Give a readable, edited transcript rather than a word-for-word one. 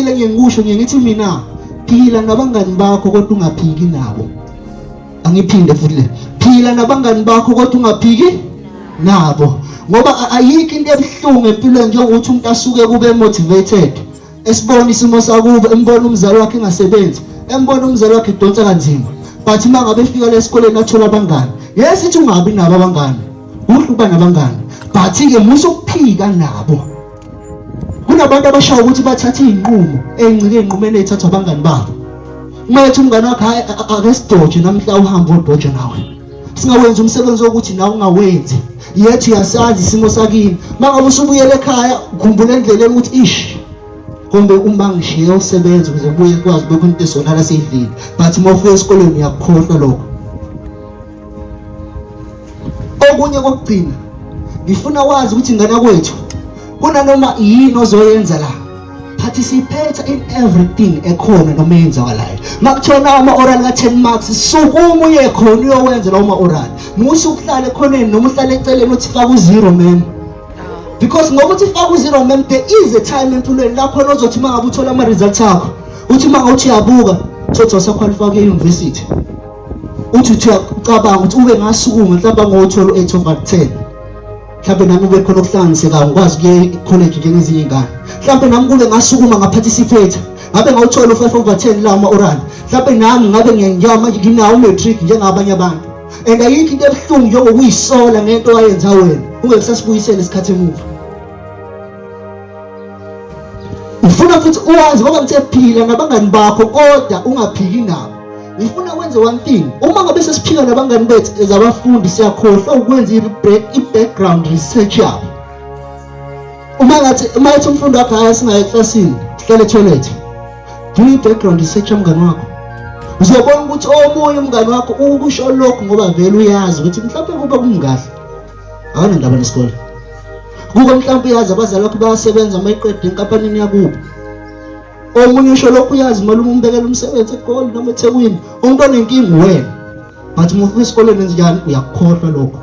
Okwesibili engiye ngikusho ngiye ngithi mina phila nabangani bakho kodwa ungaphiki nabo. Angiphinde futhi le. Phila nabangani bakho kodwa ungaphiki nabo. Ngoba ayikho into ebuhlungu empilweni njengokuthi umuntu asuke kube motivated. Esibona isimo sakubo, embona umzali wakhe engasebenzi, embona umzali wakhe edonsa kanzima. But uma ngabe efika la esikoleni athola abangani. Yes ithi ungabi nabo abangani. Kuhle ukuba nabangani. But ke musa ukuphika nabo. Kunabantu abashayo ukuthi bathathe izinqumo ezincike ezinqumeni ezithathwa abangani babo. Uma ethi umngane wakhe hayi ake sidoje namhla uhambe odoje nawe. Singawenzi umsebenzi wokuthi nawe ungawenzi. Yethu uyasazi isimo sakini. Mangabe usubuyela ekhaya ukhumbula endleleni ukuthi ish kumbe uma ngishiye usebenza ukuze kubuye kwazi bekho into esonala seyidlile. But uma ufika esikoleni uyakukhohlwa lokho. Okunye kokugcina ngifuna wazi ukuthi ngane kwethu kunanoma yini ozoyenza la participate in everything ekhona noma eyenzakalayo makuthiwa nawo ama-oral ka-10 marks sukuma uye khona uyowenza lawo ma-oral musa ukuhlala ekhoneni noma uhlale eceleni uthi faka u-zero mem because ngoba uthi faka u-zero mem there is a time empilweni la khona ozothi uma ngabe uthola ama-results akho uthi uma ngabe uthi uyabuka thothi awusakhwalifaka e-university uthi uthi uyacabanga ukuthi ube ngasukuma mhlawumbe angothola u-8 over 10 mhlawumbe nami ube khona okuhlanganisekayo ngikwazi ukuya e-college njengezinye iy'ngane mhlawumbe nami kube ngasukuma ngaphathisipheyitha ngabe ngawuthola u-5 over 10 lawo ma-oral mhlawumbe nami ngabe ngiya manje nginawo u-matric njengabanye abantu and ayikho into ebuhlungu njengokuyisola ngento owayenza wena ungeke sasibuyisele isikhathi emuva Ngifuna futhi uwazi ngoba ngithe phila nabangani bakho kodwa ungaphiki nabo. Ngifuna wenze one thing. Uma ngabe sesiphika nabangani bethu as abafundi siyakhohlwa ukwenza i-background research yabo. Uma ngathi uma ethi umfundi wakho hhayi singaye eklasini, sihlale etoilet. Do i-background research yomngani wakho. Uzobona ukuthi omunye umngani wakho ukusho lokhu ngoba vele uyazi ukuthi mhlawumbe kuba kumngahle. Akanandaba nesikole. Kuko mhlawumbe uyazi abazali bakho bayasebenza uma iqeda enkampanini yakubo. Omunye usho lokhu uyazi malume umbekela umsebenzi eGoli noma eThekwini. Umuntu onenkinga wena. But uma ufika esikoleni enze njani uyakukhohlwa lokho.